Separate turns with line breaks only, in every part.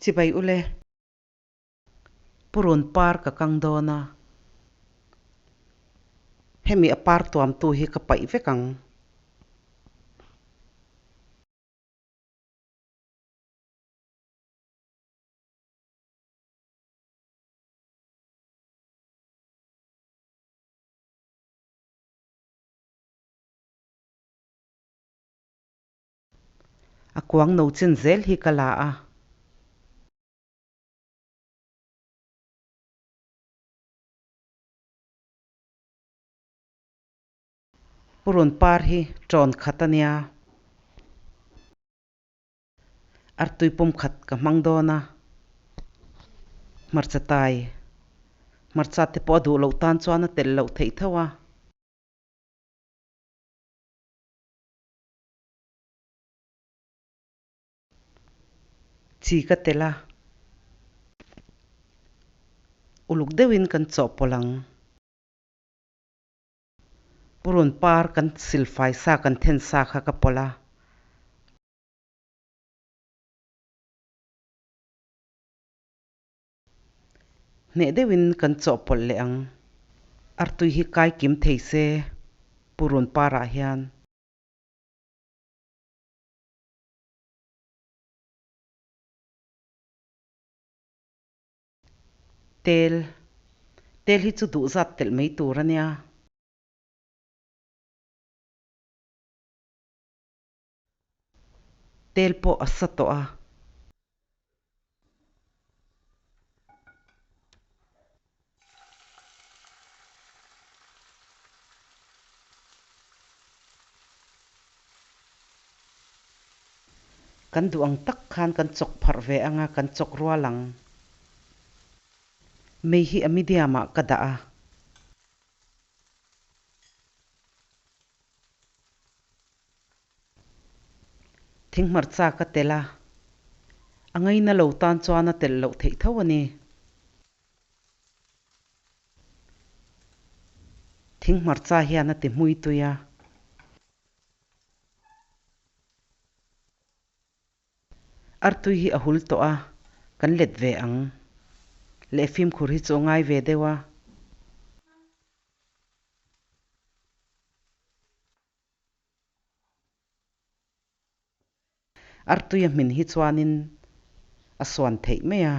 Chibai ule. Purun par ka kang dawn a. Hemi a par tuamtu hi ka paih vek ang. A kuang no chin zel hi ka la a. Purun par hi ṭawn khat a nia. Artui pum khat ka hmang dawn a. Hmarcha tai, hmarcha te pawh a duh loh tan chuan a telh loh theih tho a. Chi ka tel a, uluk deuhin kan chawhpawlh ang. Purun par kan silfai sa kan then sa kha ka pawlh a. Hneh deuhin kan chawhpawlh leh ang. Artui hi kai kim thei se purun parah hian. Tel, Tel hi chu duh zat telh mai tur a nia. Tel pawh a sa tawh a. Kan duh ang tak khan kan chawk pharh ve anga kan chawk rual ang. Mei hi a medium ah ka dah a. Thinghmarcha ka telh a, a ngaina lo tan chuan a telh loh theih tho a ni. Thinghmarcha hian a ti hmui tui a. Artui hi a hul tawh a, kan let ve ang. Leh fimkhur hi chu a ngai ve deuh a. Artui a hmin hi chuanin a suan theih mai a.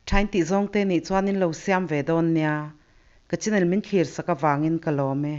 Thain tih zawng te nih chuanin lo siam ve dawn nia. Ka channel min thlir sak avangin ka lawm e.